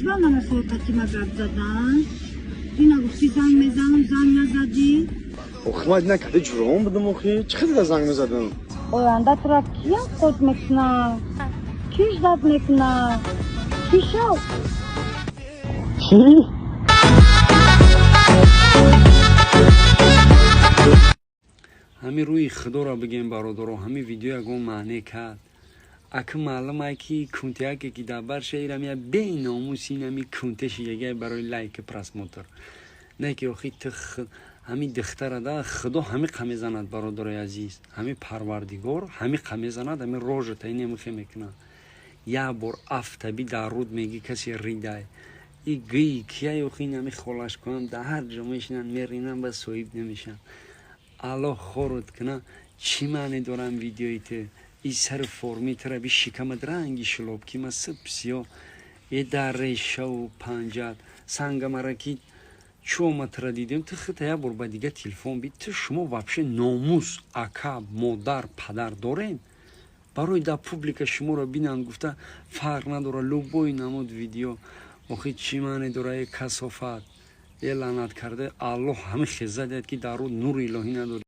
Чӣ ба намехоҳӣ қати ма гап задан? Ина гуфтӣ, занг мезанам, занг назадӣ. Охи, ман ина каде ҷуром будам, охи чӣ қадар занг мезадам? Оянда тура киям қот мекуна? Кӣ ждать мекуна? Кӣ шав? Чӣ? Ҳамин рӯи худоро бигем, бародаро, ҳамин видео ягон маъне кард? Ака, маълумае, ки кунтеяке, ки дар барша ирам я беномус, инами кунтеши ягай барои лайки, просмотр, не ки охи ту ҳамин духтара да худо ҳамиқа мезанад. Бародарои азиз, ҳамин парвардигор ҳамиқа мезанад, ҳамин рожата инемихе мекунад. Як бор афтаби дар руд меги, касе ридай и гӯи кияй. Охи, инами холаш кунам, дар ҳар ҷо мешинанд, меринанд, ба соҳиб намешанд. Аллоҳ хорот куна. Чӣ маъне дорам видеои ту? И сари форми тура би, шикамат ранги шилобки ма сиб сиё, е дар решаву панҷат сангамараки. Чӯ омад, тура дидем, ту хита як бор ба дига телефон би. Ту шумо вообще номус, ака, модар, падар дорем? Барои дар публика шуморо бинанд гуфта, фарқ надора, любой намуд видео. Охи, чӣ маъне дора? Е касофат, е лаънат карда, Аллоҳ ҳамин хеза диҳад, ки дар рӯ нури илоҳӣ надорӣ.